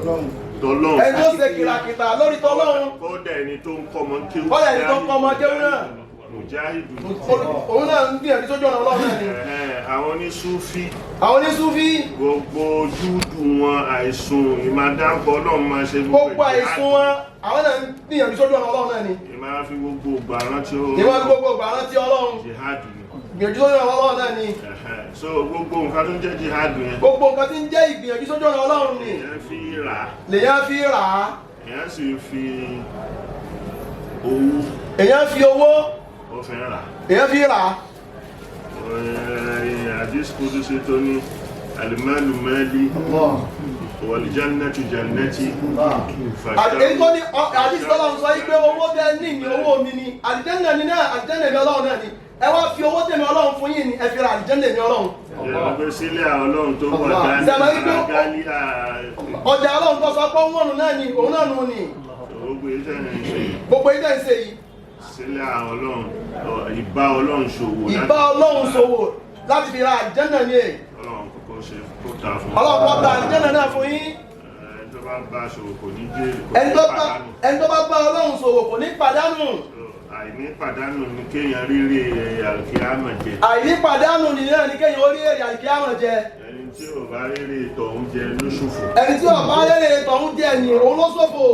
Tọlọ́run. Ẹni tó ṣe kìràkìtà lórí tọlọ́run. Kódà ẹni tó ń kọ́ ọmọ kéwú. Kódà ẹni tó ń kọ́ ọmọ kéwú náà. Mùjáhìdù. Òun náà ń gbìyànjú sójú ọ̀nà Ọlọ́run náà ni. Ẹ̀hẹ́n, àwọn onísúfí, Àwọn onísúfí, gbogbo júùdù wọn, àìsùn, ìmàdáńkọ Ọlọ́run máa ṣe gbogbo àìsùn wọn, àwọn náà ń gbìyànjú sójú ọ̀nà Ọlọ́run náà ni. Ìmá fi gbogbo ìgbà rántí ó Ìwọ́n gbogbo ìgbà rántí Ọlọ́run. Jihadu ni. Gbìyànjú sójú ọ̀nà Ọlọ́run náà ni. Ẹ̀hẹ́n, so gbogbo nǹkan tó ń jẹ́ jihadu yẹn, Gbogbo nǹkan tí ń jẹ́ ìgbìyànjú sójú ọ̀nà Ọlọ́run ni, èèyàn fi rà á, lèyàn fi rà á. Èèyàn sì fi owó, Èyàn fi owó, ó fi rà. Èyàn fi rà á. Àdís kudusi tó ní alimalu mali waljannatu jannati. Èyí tó ní àdís tọ́lọ́run sọ yí pé owó tẹ ní ní owó mi ni, àlìjẹ́nà ni náà, àlìjẹ́nà mi Ọlọ́run náà ni. Ẹ wá fi owó tẹ̀mí Ọlọ́run fún yín ni, ẹ fi ra àlìjẹ́nà mi Ọlọ́run. Ìyẹn pé sílẹ̀ Ọlọ́run tó wà dání Sẹ́mi wípé àgálí. Ọjà Ọlọ́run tó sọ pé òun wọ̀nù náà ni, òun náà nù ni. Gbogbo iṣẹ́ ní ṣe. Gbogbo ilé ń ṣe yìí, Sílẹ̀ Ọlọ́run, ìbá Ọlọ́run ṣòwò. Ìbá Ọlọ́run ṣòwò láti fi ra àlìjẹ́nà ni è. Ọlọ́run kọ́kọ́ ṣe kó ta fún. Ọlọ́run kó ta àlìjẹ́nà náà fún yín. Ẹni tó bá bá ṣòwò kò ní jẹ́ kò Ẹni ní tó bá pàdánù. Ẹni tó bá bá Ọlọ́run ṣòwò kò ní pàdánù. Àìní pàdánù ni kéèyàn rírì àlùkìyámà jẹ. Àìní pàdánù nìyẹn ni kéèyàn ó rí èrè àlùkìyámà jẹ. Ẹni tí ò bá rírì tọ̀hún jẹ ló ṣòfò. Ẹni tí ó bá rèrè tọ̀hún jẹ ni, òun ló ṣòfò.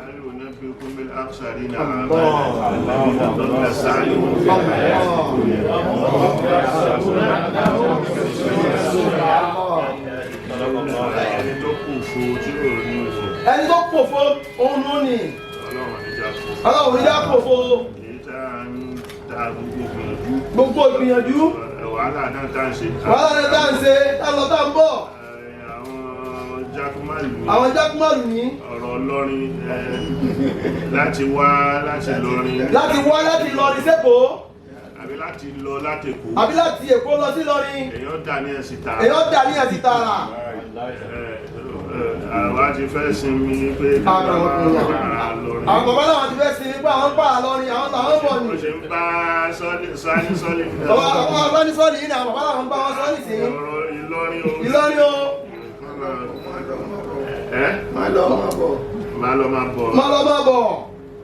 هل أنبئكم بالأخسرين أعمالا الذين ضل سعيهم في الحياة الدنيا. Ẹni tó kù fún tí ò ní òfò. Ẹni tó pòfo òun nù ni. Ọlọ́run níjà kú. Ọlọ́run níjà pòfo. Èyí tá à ń ta gbogbo gbìyànjú, Gbogbo ìgbìyànjú, wàhálà náà tá à ń ṣe. Wàhálà rẹ̀ tá à ń ṣe, tá lọ tá ń bọ̀. Àwọn jákúmálù ní Àwọn jákúmọ̀lù ní ọ̀rọ̀ Ọlọ́rin, láti wá láti lọrin, láti wá láti Ìlọrin sẹ́kọ̀ọ́, àbí láti lọ láti Èkó, àbí láti Èkó lọ sí Ìlọrin, èèyàn dà ní ẹ̀sìn tààrà. Èèyàn dà ní ẹ̀sìn tààrà. Àwa ti fẹ́ sinmi pé lọrin. Àwọn bàbá làwọn ti fẹ́ sinmi pé àwọn ń pààrà lọrin, àwọn làwọn ń bọ̀ ni. Ó ṣe ń bá sọ́lí sọ́lí. Bàbá àwọn abánisọ́ọ̀lì yìí ni àwọn bàbá làwọn ń bá wọn sọ́ọ̀lì sí. Ọ̀rọ̀ Ìlọrin o. Ìlọrin o. Ẹ́ Máa lọ máa bọ̀. Máa lọ máa bọ̀. Máa lọ máa bọ̀.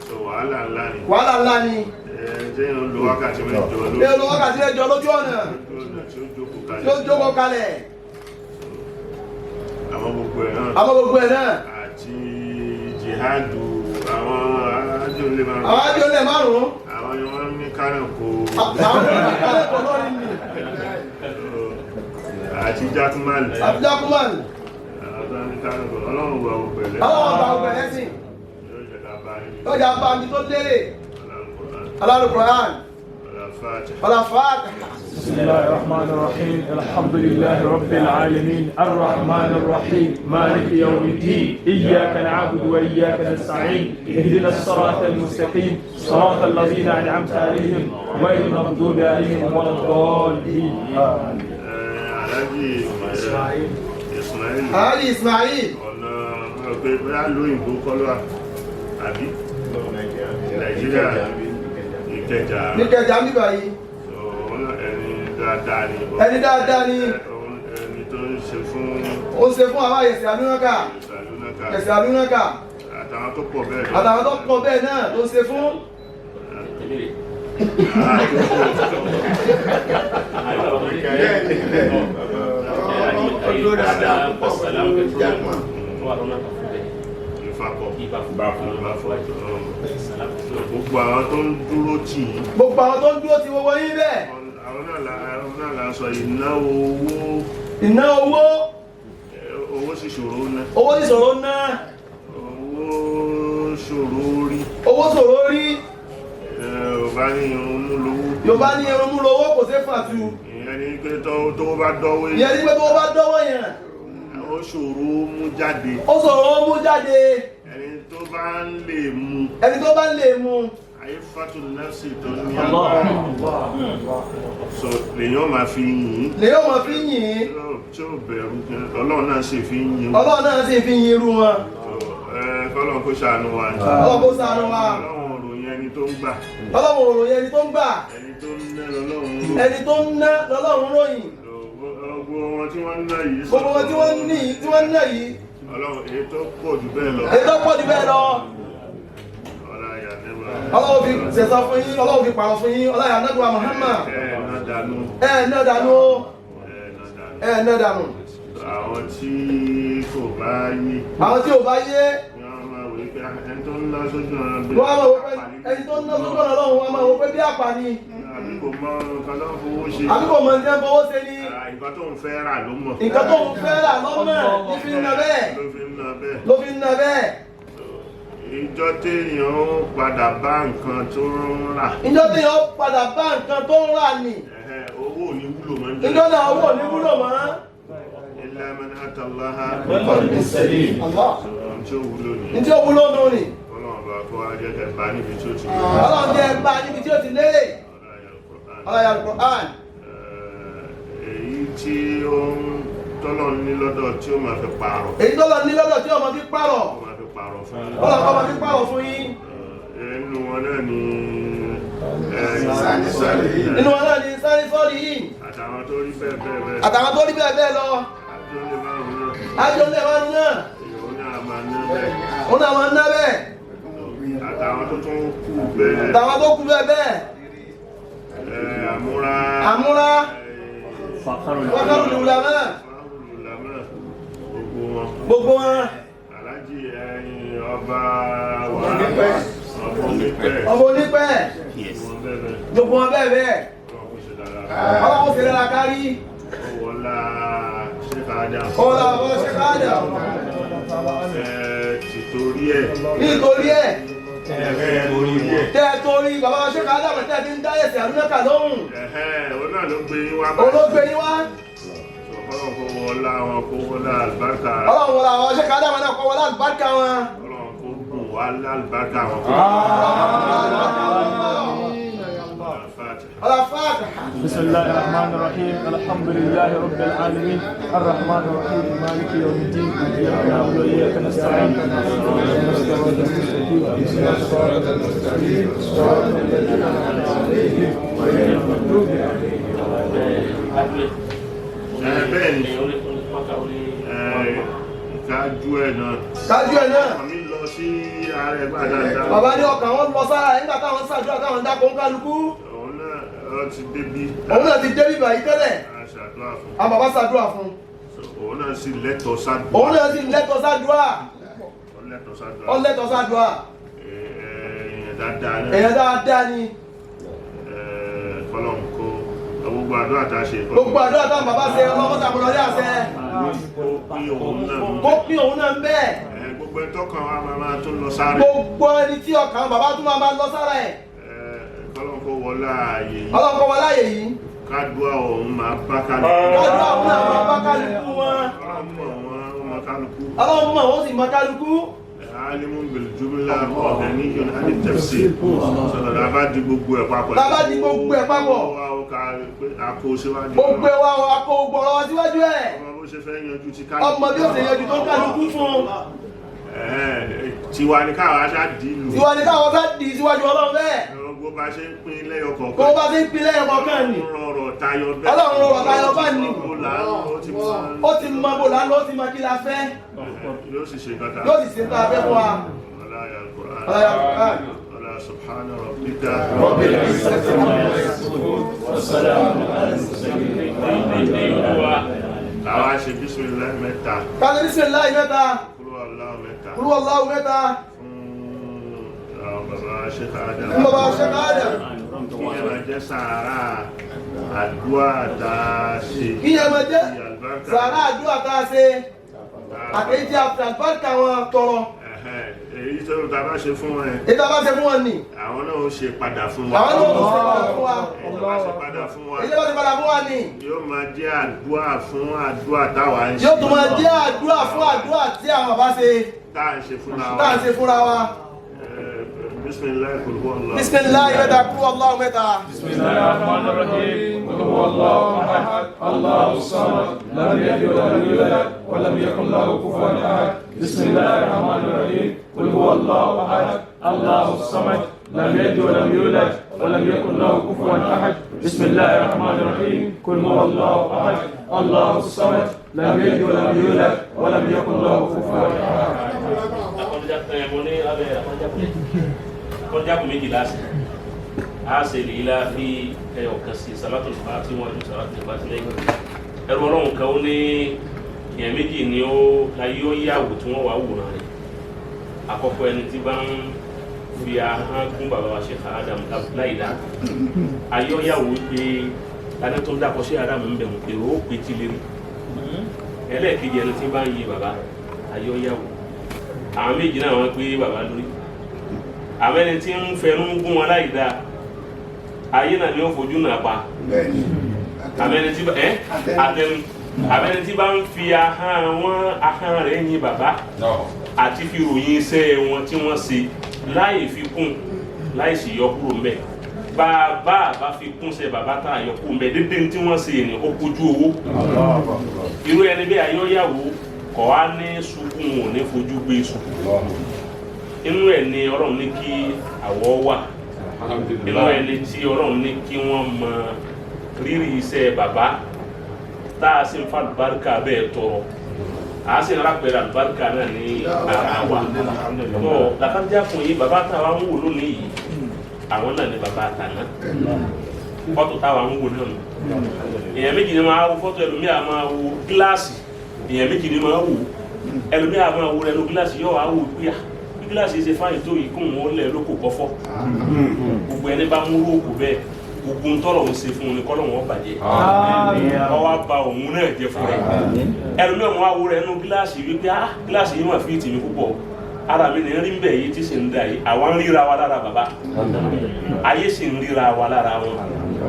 So wàhálà ńlá ni. Wàhálà ńlá ni. Ẹ jẹ́ ìrìn lo wákàtí 8 lójú Ní ọlọ́ wákàtí 8 lójú ọ̀nà ọ̀nà tí ó jókòó tí ó kalẹ̀. jókòó kalẹ̀. Àwọn gbogbo ẹ̀ náà Àwọn gbogbo ẹ̀ náà, àti jihadu àwọn ajóńlé márùn. Àwọn ajóńlé márùn-ún, Àwọn ni wọ́n ní kánò kó àwọn akẹ́kọ̀ọ́ lọ́rin ni àti jákúmálì. Àti jákúmálì. Àwọn tó ní kánò kó, Ọlọ́run wà ó pẹ̀lẹ́. Ọlọ́run bá ọgbẹ̀ lẹ́sìn. Yóò jẹ́ ká bá yín. Lọ́jà bá mi tó lérè. Ọlọ́run. Alálùkùránì. Ọlọ́fàtì. Ọlá fàátà. بسم الله الرحمن الرحيم، الحمد لله رب العالمين، الرحمن الرحيم، مالك يوم الدين، إياك نعبد وإياك نستعين، اهدنا الصراط المستقيم، صراط الذين أنعمت عليهم غير المغضوب عليهم ولا الضالين، آمين. Aláàjì Ismail. Alhaji Ismail. Ọ̀nà ọ̀pẹ bóyá lóyìnbó kọ́ ló wà àbí Nàìjíríà, Ìkẹjà. Níkẹjà ń bíbà yìí. Òun ẹni dáadáa ni. Ẹni dáadáa ni. Òun ẹni tó ń ṣe fún Ó ń ṣe fún àwọn àyẹ̀sẹ̀ àlúnákà. Ìsàlúnákà. Ẹ̀sẹ̀ àlúnákà. Àtàwọn tó pọ̀ bẹ́ẹ̀ lọ. Àtàwọn tó pọ̀ bẹ́ẹ̀ náà ló ń ṣe fún. Ah, tó pọ̀. Ọdún dáadáa púpọ̀ pẹ̀lú Jackman. Ìfakọ̀. Ìbáfọ̀. Gbogbo àwọn tó ń dúró tì í. Gbogbo àwọn tó ń dúró ti wọ́wọ́ yín bẹ́ẹ̀. Àwọn náà la sọ ìnáwó owó. Ìná owó. Owó sì ṣòro ná. Owó sì ṣòro ná. Owó ṣòro rí. Owó ṣòro rí. Yorùbá ní irun mú lówó. Yorùbá ní irun mú lówó, kò sí fàtú. Ìyẹn ni pé tó bá dọ́wọ́, Ìyẹn ní pé tó bá dọ́wọ́ yẹn, ó ṣòro mú jáde. Ó ṣòro mú jáde. Ẹni tó bá ń lè mú, Ẹni tó bá lè mú, ayé fatu nafsi tó ní agbára so lèyàn máa fi yìn lè yóò mọ̀ fi yìn ín. Tí ó bẹ̀rù Ọlọ́run náà sì fi yìn. Ọlọ́run náà sì fi yin irú wọn. Kọ́lọ́run kó ṣàánú wa. Ọlọ́run kó ṣàánú wa. Ọlọ́run òròyìn ẹni tó ń gbà. Ọlọ́run òròyìn ẹni tó ń gbà. Ẹni tó ń ná lọ́lọ́run rò. Ẹni tó ń ná lọ́lọ́run ròyìn. Gbogbo wọn tí wọ́n ń ná yìí Gbogbo wọn tí wọ́n ní tí wọ́n ń ná yìí, Ọlọ́run, èyí tó pọ̀ jù bẹ́ẹ̀ lọ. Èyí tó pọ̀ jù bẹ́ẹ̀ lọ. Ọlá ìyá nẹ́bà. Ọlọ́run fi sẹ̀sán fún yín, Ọlọ́run fi pààrọ̀ fún yín, ọlá ìyá nẹ́bà Muhammad. Ẹ ná dànù. Ẹ ná dànù. Ẹ ná dànù. Ẹ ná dànù. Àwọn tí kò bá yé, Àwọn tí ò bá yé, wọ́n máa wòye pé ẹni tó ń ná sójú ọ̀nà bí wọ́n á máa wò pé ẹni tó ń ná sójú ọ̀nà Ọlọ́run, wọ́n á máa wò pé bí àpá ni. Àbí kò mọ nǹkan tó ń fowó ṣe. Àbí kò mọ ní ẹ fowó ṣe ni. Nǹkan tó ń fẹ́ rà ló mọ̀. Nǹkan tó ń fẹ́ rà lọ́mọ ní fi ń ná bẹ́ẹ̀. Ló fi ń ná bẹ́ẹ̀. Ló fi ń ná bẹ́ẹ̀. Ìjọ téèyàn ó padà bá nǹkan tó ń rà. Ìjọ téèyàn padà bá nǹkan tó ń rà nì. Ẹ̀hẹ́, owó ò ní wúlò mọ́ níjọ́. Ìjọ náà owó ò ní wúlò mọ́. Illa man ata Allaha. Allah. Ohun tí ó wúlò Ní nìyẹn. tí ó wúlò nù ni. Ọlọ́run bá kó wá jẹ́ kẹ́ bá níbi tí ó ti lè. Ọlọ́run jẹ́ bá níbi tí ó ti lérè. Ọlá ìyá Al-Qur'an. Ọlá Al-Qur'an. Èyí tí ó ń tọ́lọ̀ ní lọ́dọ̀ tí ó máa fi pààrọ̀. Èyí tó lọ ní lọ́dọ̀ tí ọmọ fi pààrọ̀. Ó máa fi pààrọ̀ fún yín. Ọlọ́run kọ́ máa fi pààrọ̀ fún yín. Inú wọn náà ni Nínú wọn náà ni sáré sọ́ọ̀lì yìí. Àtàwọn tó rí bẹ́ẹ̀ bẹ́ẹ̀ bẹ́ẹ̀. Àtàwọn tó rí bẹ́ẹ̀ bẹ́ẹ̀ lọ. Àti ó lè márùn-ún náà. Ájọ lè márùn náà. Òun náà máa ná bẹ́ẹ̀. Òun náà máa ná bẹ́ẹ̀. Àtàwọn tó tún kù bẹ́ẹ̀. Àtàwọn tó kú bẹ́ẹ̀ bẹ́ẹ̀. Àmúra. Àmúra. Wákàrù lùlámà. Lùlámà. Gbogbo wọn. Gbogbo wọn. Aláàjì ẹ̀yìn ọba wà. Ọba onípẹ̀. Ọba onípẹ̀. Gbogbo wọn bẹ́ẹ̀ bẹ́ẹ̀. Gbogbo wọn bẹ́ẹ̀ bẹ́ẹ̀. Ọlọ́run kò ṣe dáadáa. Ọlọ́run ṣe dára kárí. Ó wọlá Sheikh Adam. Ọlá ọlá Sheikh Adam. Ẹ tìtorí ẹ̀. Nítorí ẹ̀. Ẹ torí ẹ̀. Tẹ́ ẹ torí bàbá Sheikh Adam tẹ́ ẹ ti ń dá ẹ̀sẹ̀ àdúnákà lóhùn. Ẹ̀hẹ́, òun náà ló gbé yín wá. Òun ló gbé yín wá. Ọlọ́run kó wọlá wọn, kó wọlá àlùbáríkà. Ọlọ́run wọlá àwọn Sheikh Adam náà kó wọlá àlùbáríkà wọn. Ọlọ́run kó bùn wá lálùbáríkà wọn. Al-Fatiha. Ọlá Fatiha. بسم الله الرحمن الرحيم، الحمد لله رب العالمين، الرحمن الرحيم، مالك يوم الدين، إياك نعبد وإياك نستعين، اهدنا الصراط المستقيم، صراط المستقيم، صراط الذين أنعمت عليهم غير المغضوب عليهم. Ẹ bẹ́ẹ̀ ni, ẹ kájú ẹ̀ náà. Kájú ẹ̀ náà. Ọkàn mi lọ sí ara ẹgbẹ́ dáadáa. Bàbá ní ọkàn wọn lọ sára nígbà táwọn ń ṣàdúrà táwọn ń dákọ̀ ń kálukú. Òun náà ó ti débí. Òun náà ti dé bíbà yìí tẹ́lẹ̀. A ṣàdúrà fún. Àwọn bàbá ṣàdúrà fún. Òun náà sì lẹ́tọ̀ọ́ sádùá. Òun náà sì lẹ́tọ̀ọ́ sádùá. Ó lẹ́tọ̀ọ́ sádùá. Ó lẹ́tọ̀ọ́ sádùá. Èèyàn dáadáa náà. Èèyàn dáadáa ni. Kọ́lọ́n kó gbogbo àdúrà tá a ṣe. Gbogbo àdúrà táwọn bàbá ṣe ọlọ́mọ sàmúlọ́lé àṣẹ. Kó pín òun náà. Kó pín òun náà ń bẹ́ẹ̀. Gbogbo ẹni tọ́kàn wa máa máa tún lọ sáré. Gbogbo ẹni tí ọkàn bàbá tún máa máa lọ sára ẹ̀. Kọ́lọ́n kó wọlé ààyè yìí. Ọlọ́run kó wọlé ààyè yìí. Kádùá òun máa bá kálukú. Kádùá òun náà máa bá kálukú wọn. Ọlọ́run mọ̀ wọ́n, ó mọ kálukú. Ọlọ́run mọ̀ wọ́n sì mọ kálukú. Alimun bil jumla ọ̀gáníyàn àti tafsir. Sọ̀rọ̀ la bá di gbogbo ẹ̀ papọ̀. La bá di gbogbo ẹ̀ papọ̀. Ó wá ó ká pé a kó síwájú. Gbogbo ẹ̀ wá wa kó gbogbo ọ̀rọ̀ wa síwájú ẹ̀. Ọmọ bó ṣe fẹ́ yanjú ti kálukú. Ọmọ bí ó ṣe yanjú tó kálukú fún un. Tiwa ni káwa aṣá dì í lù. Tiwa ni káwọn fẹ́ dì í síwájú Ọlọ́run bẹ́ẹ̀. Gbogbo bá ṣe ń pín lẹ́yọ kọ̀ọ̀kan. Kó bá ṣe ń pín lẹ́yọ kọ̀ọ̀kan ni. Ọlọ́run rọrọ̀ tayọ bẹ́ẹ̀. Ọlọ́run rọrọ̀ tayọ bá ní. Ó là á ó ti mọ. Ó ti mọ bó là ń lọ, ó ti mọ kí la fẹ́. Yóò sì ṣe nǹkan tá a Yóò sì ṣe tá a fẹ́ fún wa. Ọlá ya Al-Qur'an. Ọlá ya Al-Qur'an. Ọlá subhana rabbika. Rabbil izzati amma yasifun wa salamun ala al-mursalin. Àwa ṣe bismillah mẹ́ta. Káṣí bismillah mẹ́ta. Kúrò Allahu mẹ́ta. Kúrò Allahu mẹ́ta. Fún àwọn bàbá Sheikh Adam. Fún bàbá Sheikh Adam. Kí ẹ máa jẹ́ sàárà àdúrà tá a ṣe. Kí ẹ máa jẹ́ sàárà àdúrà tá a ṣe. Àtẹ̀yí tí a fi àlùbáríkà wọn tọrọ. Èyí tó ta bá ṣe fún ẹ. Èyí tá a bá ṣe fún wọn nì. Àwọn náà ó ṣe padà fún wa. Àwọn náà ó ṣe padà fún wa. Èyí tó bá ṣe padà fún wa. Èyí tó bá ṣe padà fún wa nì. Yóò máa jẹ́ àdúrà fún àdúrà táwa ń ṣe. Yóò tún máa jẹ́ àdúrà fún àdúrà tí àwọn bàbá ṣe. Tá à ń ṣe fúnra wa. Tá à ń ṣe fúnra wa. Bismillah kul huwa Allah. Bismillah mẹ́ta kúrú Allahu mẹ́ta. Bismillahir Rahmanir Rahim. Qul huwa Allahu ahad. Allahu samad. Lam yalid wa lam yulad wa lam yakun lahu kufuwan ahad. Bismillahir Rahmanir Rahim. Qul huwa Allahu ahad. Allahu samad. Lam yalid wa lam yulad wa lam yakun lahu kufuwan ahad. Bismillahir Rahmanir Rahim. Qul huwa Allahu ahad. Allahu samad. لم يلد ولم يولد ولم يكن له كفوا أحد. Kọjá kò méjìlá sí a ṣe lè la fi ẹyọ kan sí salatul fati wọn ju salatul fati lẹ́yìn. Ẹrú Ọlọ́run kan ó ní èèyàn méjì ni ó láyé ó yàwó tí wọ́n wà wòran rẹ̀. Àkọ́kọ́, ẹni tí bá ń fi ahọ́n gún bàbá wa Sheikh Adam láìda, ayé ó yàwó pé tani tó ń dàpọ̀ Sheikh Adam ń bẹ̀rù èrò ó pè tí lérí. Ẹlẹ́ẹ̀kejì, ẹni tí bá ń yin bàbá, ayé ó yàwó. Àwọn méjì náà wọ́n gbé bàbá lórí. Àwọn ẹni tí ń fẹnu gún wọn láì dáa, ayé náà ni ó fojú náà pa. Bẹ́ẹ̀ni. Àmọ́ ẹni tí bá ẹ àtẹnu, àmọ́ ẹni tí bá ń fi ahọ́n wọn, ahọ́n rẹ̀ yin bàbá àti fi ròyìn iṣẹ́ wọn tí wọ́n ṣe, láì fi kún, láì sì yọ kúrò ńbẹ̀, bàbá bá fi kún ṣe bàbá tá a yọ kúrò ńbẹ̀ dédé tí wọ́n ṣe ní ó kojú owó. Irú ẹni bí ayọ́yàwó kọ́ á ní sunkún, ò ní fojú gbé sunkún. Inú ẹ̀ ni Ọlọ́run ní kí àwọ̀ wà, inú ẹ̀ ni tí Ọlọ́run ní kí wọ́n mọ rírì iṣẹ́ bàbá tá a sì ń fa àlùbáríkà bẹ́ẹ̀ tọrọ, a sì ń rápẹ̀rẹ̀ àlùbáríkà náà ní ara wa tó làkàtúntà fún yìí. Bàbá táwa ń wò lónìí yìí, àwọn náà ni bàbá àtàná. Fọ́tò táwa ń wò náà nù, èèyàn méjì ni máa wo fọ́tò. Ẹlòmíà máa wo gíláàsì, èèyàn méjì ni máa wò. Ẹlòmíà máa wo ẹnu gíláàsì, yóò wá wò pé à bí gíláàsì ṣe fáyìn tó yìí, kóun ó lẹ̀ lóko kọ́fọ́. Gbogbo ẹni bá mú róòkù bẹ́ẹ̀, gbogbo ń tọ́lọ̀ ń ṣe fún un ni kọ́lọ̀ wọn bàjẹ́, ọwọ́ ba òun náà jẹ́ fún rẹ̀. Ẹlòmíà máa wo rẹ̀ ẹnu gíláàsì wípé ah, gíláàsì yìí mà fi tì mí púpọ̀, ara mi ní rí bẹ́ẹ̀ yìí tí sì ń da yìí. Àwa ń ríra wa lára bàbá, ayé sì ń ríra wa lára wọn.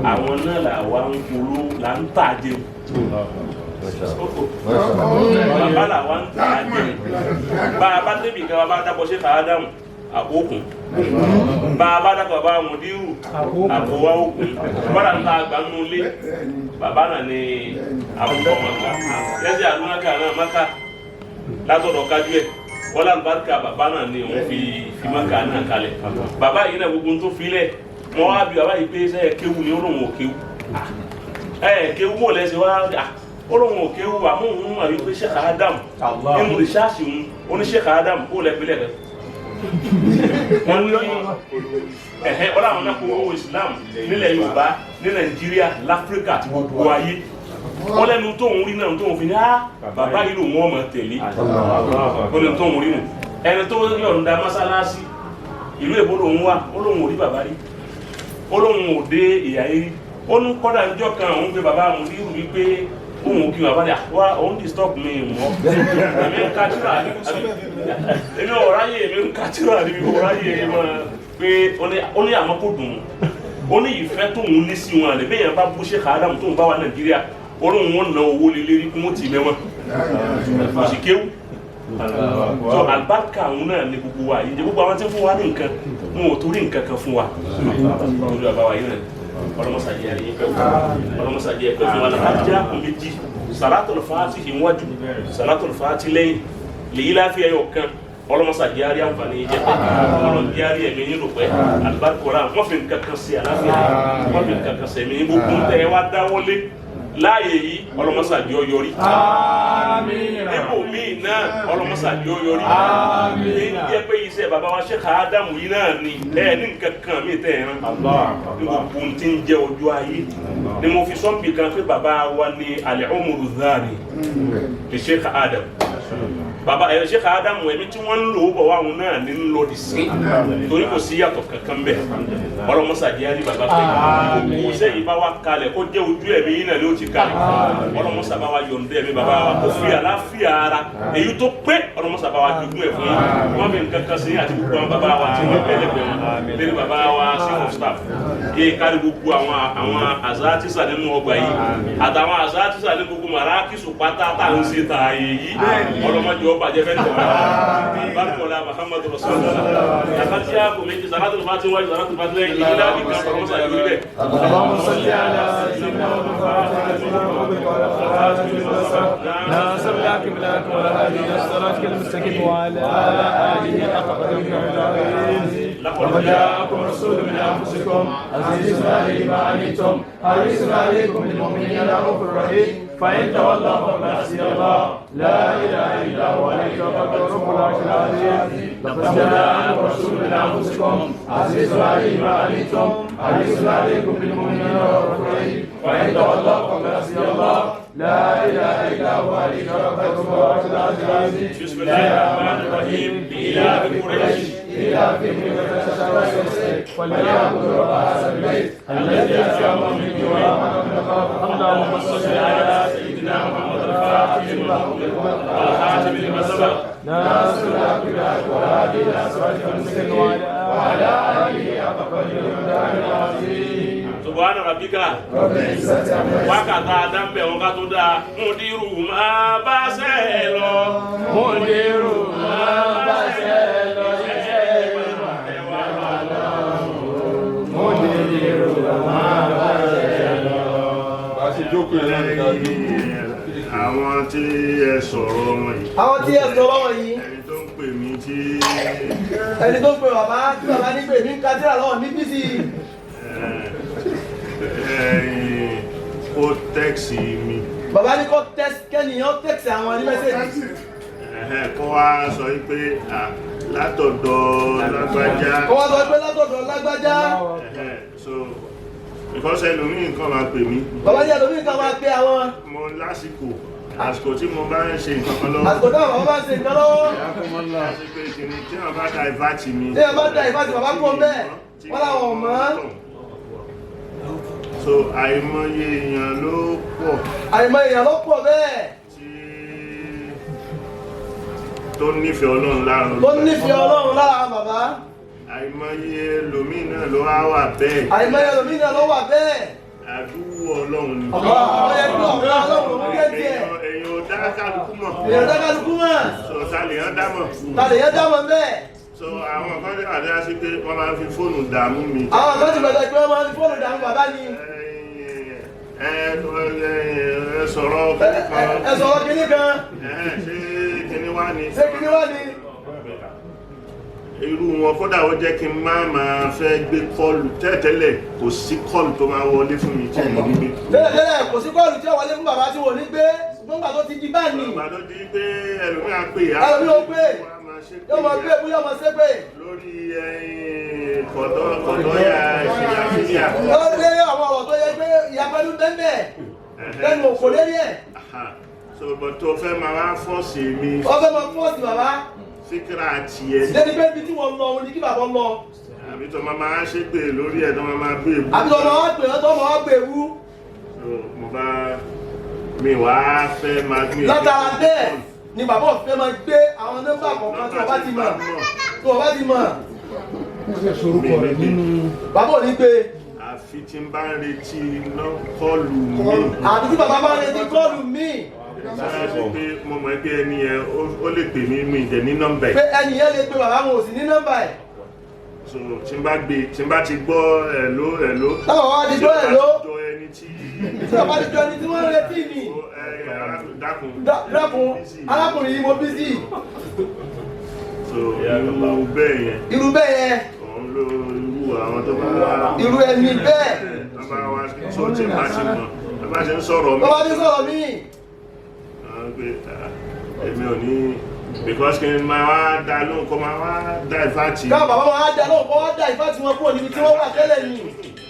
Àwọn náà là wá ń polówó, là ń tà jẹun. Bàbá là wá ń tà jẹun. Bá a bá débi kan, bàbá dàpọ̀ ṣe kàá dáhùn àkókùn, bá a bá dàpọ̀ bàbá mùdírù àkówá òkun, bàbá ń ta àgbà nínú ilé, bàbá náà ni àkókò ọmọ àgbà lẹ́sẹ̀ àdúrà náà máka látọ̀dọ̀ kájú ẹ̀ wọ́n lálùbáríkà. Bàbá náà ni òun fi máka náà kalẹ̀. Bàbá yìí náà, gbogbo tó filẹ̀, wọ́n wá bí bàbá yìí pé sẹ́ kéwu ni? Ó lóun ò kéwu. Ẹ kéwu wò lẹ́sẹ̀ wá, ó lóun ò kéwu, àmọ́ òun àbí pé Sheikh Adam nínú rìsáàsì òun, ó ní Sheikh Adam kó lẹ́pẹ́lẹ́ rẹ̀ wọ́n ní ẹ̀hẹ́ wọ́n làwọn náà kó owó Islam nílẹ̀ Yorùbá, ní Nàìjíríà, láfíríkà àti gbogbo ayé. Wọ́n lẹ́nu tóun rí náà tóun fi ní á bàbá yìí lòun ọmọ tẹ̀lé. Ó ní tóun rí nù ẹni tó yọ̀ǹda mọ́sálásí ìlú èbó lòun wà. Ó lóun ò rí bàbá rí, ó lóun ò dé ìyá yìí rí. Ó ní kọ́dà níjọ́ kan òun pé bàbá àmúdírù wípé òun ò kí bàbá ní wá, òun disturb mi mọ́, èmi ń ka tírà, èmi ò ráyè, èmi ń ka tírà, èmi ò ráyè mọ́. Pé ó ní àmọ́ kò dùn ún, ó ní ìfẹ́ tóun ní sí wọn àlẹ́ bẹ́ẹ̀ yẹn bá bú Sheikh Adam tóun bá wà Nàìjíríà, ó lóun wọn ná owó lé lérí kí wọ́n tì mẹ́wọ̀n, kò sì kéwù tó. Alibarika àwọn náà ní gbogbo wa yìí jẹ. Gbogbo àwọn tí ń fún wa ní nǹkan, wọn ò torí nǹkan kan fún wa, torí bàbá wa yìí náà. Ọlọmọsàjẹ yìí pẹ́ fún wa, ọlọmọsàjẹ pẹ́ fún wa. Làlájá kò méjì, Salatul Fatihi wájú, Salatul Fatihi lẹ́yìn, lèyí láfi ẹyọ kan. Ọlọmọsàjẹ àrí àǹfààní yìí jẹ pẹ́, ọlọmọdé àrí ẹ̀mí yín lò pẹ́. Alibarika ọ̀la wọ́n fi nǹkan kan ṣe àlàáfíà, wọ́n fi nǹkan kan ṣe ẹ̀mí yín. Gbogbo ń tẹ́ wá dáwọ́lé láàyè yìí, ọlọmọsàjẹ ọ yọrí. Nípò míì náà, ọlọmọsàjẹ ọ yọrí. Ní jẹ́ pé iṣẹ́ bàbá wa Sheikh Ádámù yìí náà ni ẹ ní nǹkan kan mi tẹ́ ẹ rán ní gbogbo ohun tí ń jẹ́ ojú ayé ni. Mo fi sọ́nbì kan pé bàbá wa ní al-umru dhani ní Sheikh Ádámù. Bàbá ẹ Sheikh Ádámù, ẹ̀mí tí wọ́n ń lò ó bọ̀ wá, àwọn náà ní ń lọ di sí, torí kò sí yàtọ̀ kankan bẹ́ẹ̀. Ọlọmọsàjẹ́ á ní bàbá pé gbogbo iṣẹ́ yìí bá wa kalẹ̀, kó jẹ́ ojú ẹ̀mí yìí náà ni ó ti kalẹ̀. Ọlọmọsà bá wa yọ̀ǹda ẹ̀mí bàbá wa, kó fi àlàáfíà ara èyí tó pé. Ọlọmọsà bá wa jogún ẹ̀ fún yín. Wọ́n fi nǹkan kan sí àti gbogbo àwọn bàbá wa tí wọ́n bẹ̀rẹ̀ lẹ́gbẹ̀ẹ́ wọn lórí bàbá wa chief of staff yé kárí, gbogbo àwọn àzátísà nínú ọgbà yìí àtàwọn àzátísà ní gbogbo màrákìsù pátá tá à ń ṣe tààyè yìí, ọlọmọdé ọba jẹ fẹ́ nìkan. Barikola Muhammadu Rasulullah. Àkàtì àpò méjì, Salatul Fatihi wájú, Salatul Fatihi lẹ́yìn, ìdílé àbíkan ọlọmọsà yóò rí bẹ́ẹ̀. اللهم صل على سيدنا محمد ناصر لك بلاك ولا هادي الى صراطك المستقيم وعلى اله حق قدره العظيم. لقد جاءكم رسول من أنفسكم عزيز عليه ما عنتم حريص عليكم بالمؤمنين رؤوف رحيم فإن تولوا فقل حسبي الله لا إله إلا هو عليه توكلت رب العرش العظيم. لقد جاءكم رسول من أنفسكم عزيز عليه ما عنتم حريص عليكم بالمؤمنين رؤوف رحيم فإن تولوا فقل حسبي الله لا إله إلا هو عليه توكلت رب العرش العظيم. بسم الله الرحمن الرحيم لإلاف قريش إلى فيهم فليعبدوا رب هذا البيت الذي أطعمهم من جوع وآمنهم من خوف. اللهم صل على سيدنا محمد الفاتح لما أغلق والخاتم لما سبق ناصر الحق بالحق والهادي إلى صراطك المستقيم وعلى آله حق قدره ومقداره العظيم. سبحان ربك رب العزة عما يصفون. Wákàtí àdámbẹ̀ wọn ká tó dáa múdírù máa bá ṣe lọ. Múdírù máa bá ṣe lọ iṣẹ́ múdírù máa bá ṣe lọ. Bá a ṣe jókòó yẹn náà ní ká jókòó. Àwọn tí ẹ sọ̀rọ̀ wọn yìí, Àwọn tí ẹ sọ̀rọ̀ wọn yìí, ẹni tó ń pè mí tí ẹni tó ń pe bàbá tí bàbá ní pè mí ń ka tírà lọ́wọ́ mi bí sí i. Kó tẹ́ẹ̀sì mi, Bàbá ní kó kẹ́niyàn tẹ́ksì àwọn ní message. Kó wá sọ pé à, látọ̀dọ̀ lágbájá. Kó wá sọ pé látọ̀dọ̀ lágbájá. So because ẹlòmíì nǹkan máa pè mí, Bàbá ní ẹlòmíì kan máa pe àwọn. Mo lásìkò àsìkò tí mo bá ń ṣe nǹkan kan lọ́wọ́, Àsìkò táwọn bàbá bá ń ṣe nǹkan lọ́wọ́, àti pé kìnnì tí wọ́n bá divert mi, tí ẹ bá da ìfàtí bàbá kó bẹ́ẹ̀, wọ́n làwọn ò mọ̀. So àìmọye èèyàn ló pọ̀ Àìmọ̀ èèyàn ló pọ̀ bẹ́ẹ̀ tí tó nífẹ̀ẹ́ Ọlọ́run lára tó nífẹ̀ẹ́ Ọlọ́run lára àwọn bàbá. Àìmọye ẹlòmíì náà ló wá wà bẹ́ẹ̀. Àìmọye ẹlòmíì náà ló wà bẹ́ẹ̀. Àdúgbò Ọlọ́run ni. Ọ̀gá àwọn yẹn kí ọ̀gá Ọlọ́run ló ń gé tiẹ̀. Èèyàn ò dá kálukú mọ̀. Èèyàn dá kálukú mọ̀. So ta lè yàn dá mọ̀? Ta lè yẹn dá mọ̀ bẹ́ẹ̀? So àwọn kan tí àdé sí pé wọ́n máa ń fi fóònù dààmú mi. Àwọn kan ti bẹ̀rẹ̀ pé wọ́n máa ń fi fóònù dààmú bàbá ni. Ẹ ẹ ẹ sọ̀rọ̀ kíní kan. Ẹ sọ̀rọ̀ kinní kan. Ẹ ṣé kíní wá ni? Ṣé kinní wá ni? Irú wọn kódà ó jẹ́ kí n má máa fẹ́ gbé call tẹ́lẹ̀tẹ́lẹ̀. Kò sí call tó máa wọlé fún mi tí mo ní gbé. Tẹ́lẹ̀tẹ́lẹ̀ kò sí call tí ó wọlé fún bàbá tí wọ́n ní gbé, ṣùgbọ́n gbà tó ti di báyìí. Ìgbà tó di pé ẹlòmíà pè á. Ẹlòmíì ó pè. Wọ́n á máa ṣépè. Yóò máa gbé bóyá máa ṣépè. Lórí kọ̀dọ̀ kọ̀dọ̀yà ìṣìyàfíyà. Ó lé àwọn ọ̀rọ̀ tó yẹ pé ìyapẹ́lú bẹ́ẹ̀ lẹ́nu òkò lérí ẹ̀. So but tó fẹ́ máa wá force mi. Wọ́n fẹ́ máa force bàbá. Síkírà tiẹ̀. Lẹ́ni pé ibi tí wọ́n lọ òun ni kí bàbá lọ. Àbí tó máa máa ṣépè lórí ẹ̀ tó máa máa gbé ewu. Àbí tó máa wá pè ọ́ tó máa wá gbé ewu. So mo bá mi wá fẹ́ máa gbé. Látara bẹ́ẹ̀ ni bàbá òfin máa gbé àwọn nọ́mbà kọ̀ọ̀kan tí wọ́n bá ti mọ̀. Tí wọ́n bá ti mọ̀. Bàbá ò ní gbé. Àfi tí n bá ń retí call mi. Àbí tí bàbá bá ń retí call mi. Sára sí pé mo mọ̀ pé ẹni yẹn ó lè pè mí, mi ìdẹ̀ ní nọ́mbà ẹ̀. Pé ẹni yẹn lè pe bàbá wọn ò sì ní nọ́mbà ẹ̀. So tí n bá gbé, tí n bá ti gbọ́ hello hello. Táwọn wá ti gbọ́ hello. Jọ ẹni tí. Tí bàbá ti jọ ẹni tí wọ́n ń retí mi. Dákun. Dákun, arákùnrin yìí mo busy. So irú bẹ́ẹ̀ yẹn. Irú bẹ́ẹ̀ yẹn. Òun ló irú àwọn tó bá. Irú ẹni bẹ́ẹ̀. Tó bá wá so tí n bá ti mọ̀, tó bá ti ń sọ̀rọ̀ mi. Tó bá ti ń sọ̀rọ̀ mi. Èmi ò ní because kí n máa wá dá lóhùn kó máa wá divert. Káwọn bàbá máa dá lóhùn kó wá divert wọn kúrò níbi tí wọ́n wà tẹ́lẹ̀ ni.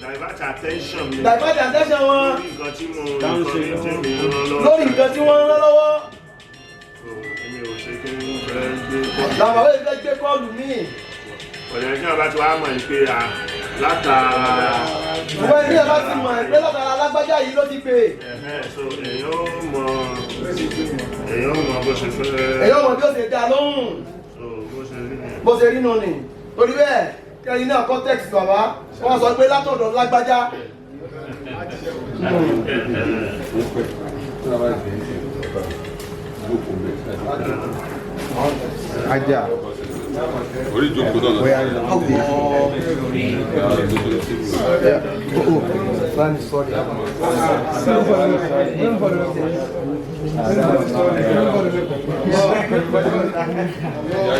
Divert attention mi. Divert attention wọn. Lórí nǹkan tí mo nǹkan tí mi ń rán lọ́wọ́. Lórí nǹkan tí wọ́n ń rán lọ́wọ́. So èmi ò ṣe kí n fẹ́ gbé call. Làwọn bàbá yìí fẹ́ gbé call mi. Ọ̀rẹ́ tí wọ́n bá ti wá mọ̀ pé à látara. Ìwé ní ẹ bá ti mọ̀ pé látara lágbájá yìí ló ti pè. So èèyàn ó mọ èèyàn ó mọ bó ṣe fẹ́. Èèyàn ó mọ bí ó ṣe dá lóhùn. So bó ṣe rí nìyẹn. Bó ṣe rí nù ni. Torí bẹ́ẹ̀ kẹ́yìn náà kọ́ text bàbá wọ́n sọ pé látọ̀dọ̀ lágbájá. Ajá. Orí ìjókòó náà lọ. Bóyá Oh, oh, sorry. Ìyá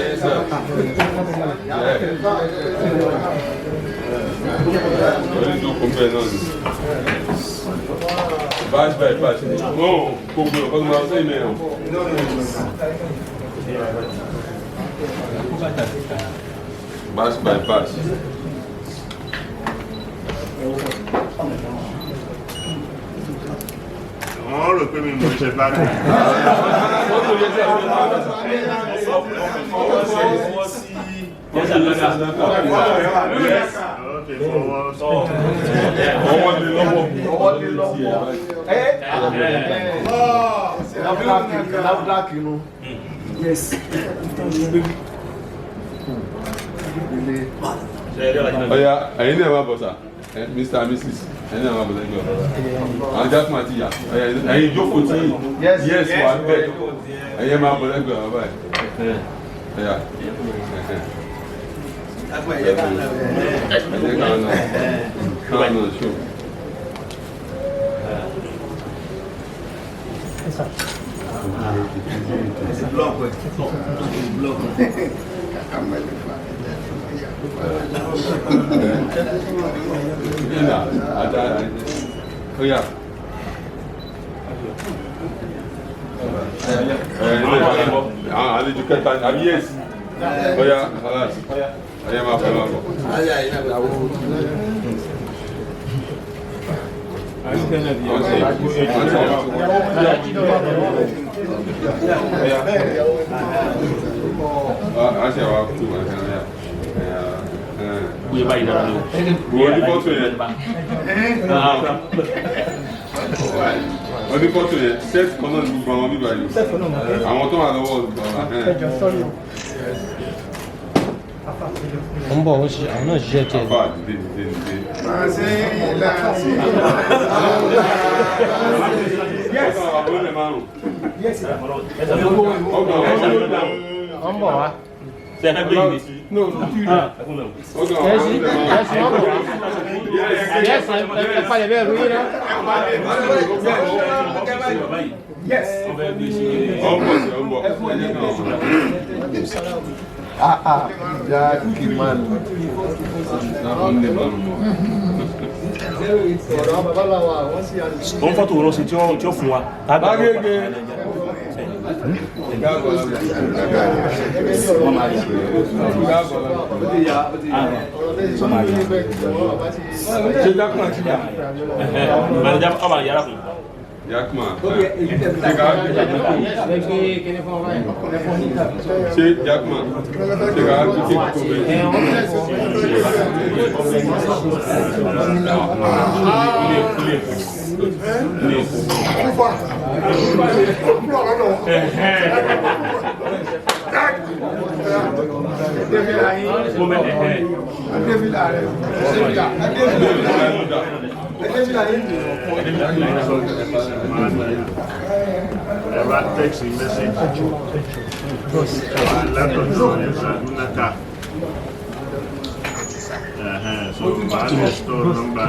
yẹn sà. Orí ìjókòó ń bẹ̀ náà ni. Batch by batch. No, gbogbo ẹ̀kọ́ tó máa sẹ́yìn mẹ́rin. Batch by batch. Wọ́n rò pé mi mò ń ṣe bá mi. Mọ́tò yẹn sẹ́ Ok, fọwọ́ sọ. Ọwọ́ lé lọ́wọ́. Ọwọ́ lé lọ́wọ́. Ẹ NAFDAC inú. Ọya, ẹ̀yin náà máa bọ̀ sà. Mr and Mrs. Ẹ̀yin náà máa bọ̀ lẹ́gbẹ̀ẹ́ ọ̀rọ̀. Àwọn Jackman àti ìyá. Ọya, ẹ̀yin jókòó tí yes wà bẹ́ẹ̀. Ẹ̀yin máa bọ̀ lẹ́gbẹ̀ẹ́ ọ̀rọ̀ báyìí. Ọya. Ẹ̀jẹ̀ káwọn náà. Káwọn náà ṣó. Ìlà àdá ọya. Àwọn àlejò kẹta ni àbí yes. Ọya, alas. Ọya máa fẹ́ máa bọ̀. Àwọn ti ọya. A ṣe wa kú ọya. Wúyẹ báyìí dára ló. Wo ní fọ́tò yẹn. Wọ́n ní fọ́tò yẹn. Sẹ́ẹ̀tì kan náà ní gbogbo àwọn bíbá yìí. Àwọn tó wà lọ́wọ́ gbogbo àwọn. Ó ń bọ̀, ó ṣe àwọn náà ṣiṣẹ́ tiẹ̀. Àfà dìde dìde dìde. Yes. Ó ń bọ̀ wá. Ṣé ẹ fẹ́ gbé yìí ni? Yẹ́sì yẹ́sì wọ́n bọ̀ wá. Yẹ́sì ẹ palẹ̀ bẹ́ẹ̀ rú yín náà. Jackman. Wọ́n fọ́tò wọn sí tí ó fún wa. Agége. Ṣé Jackman ti yà? Mànìjà ọba yàrá kù. Jackman. Ẹ gbé kíní fún ọ báyìí. Ṣé Jackman? Ṣé ká gbé kéèkì tó bẹ̀rẹ̀? Mo mẹ ẹ̀hẹ́. Ẹ bá text message. Látọ̀dọ̀ Ẹ̀sàdúnákà. So màá lè store number.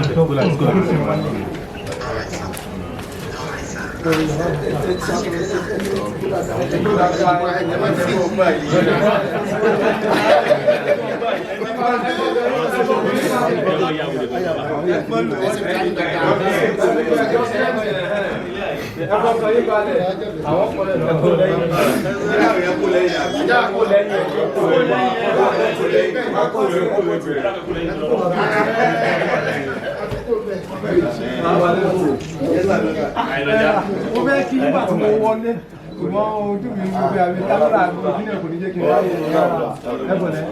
Mo fẹ́ kí nígbà tí mo wọlé, ṣùgbọ́n ojú mi ń gbé àmì kámẹ́rà mi ojú náà kò ní jẹ́ kí n ráyè rárá. Ẹ bọ̀lẹ́.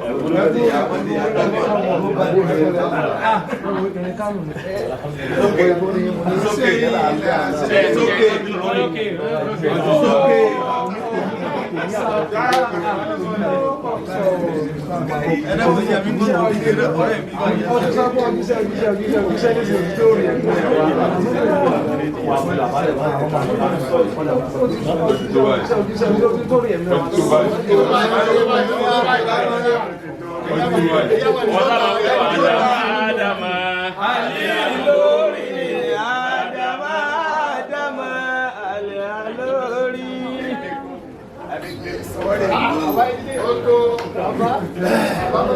Wọ́n sábà ń pè wá Ádámà. Alẹ́ lórí Ádámà, Ádámà, alẹ́ lórí.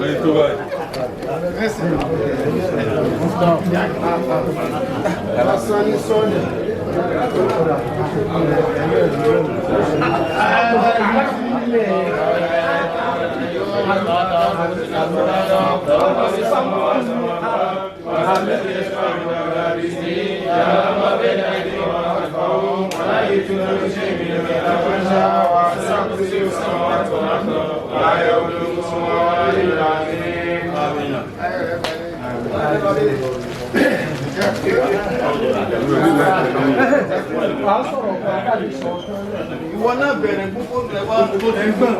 Ẹyin tó báyìí. Ìwọ náà bẹ̀rẹ̀ gbogbo rẹ̀ wá tó ti gbọ̀n.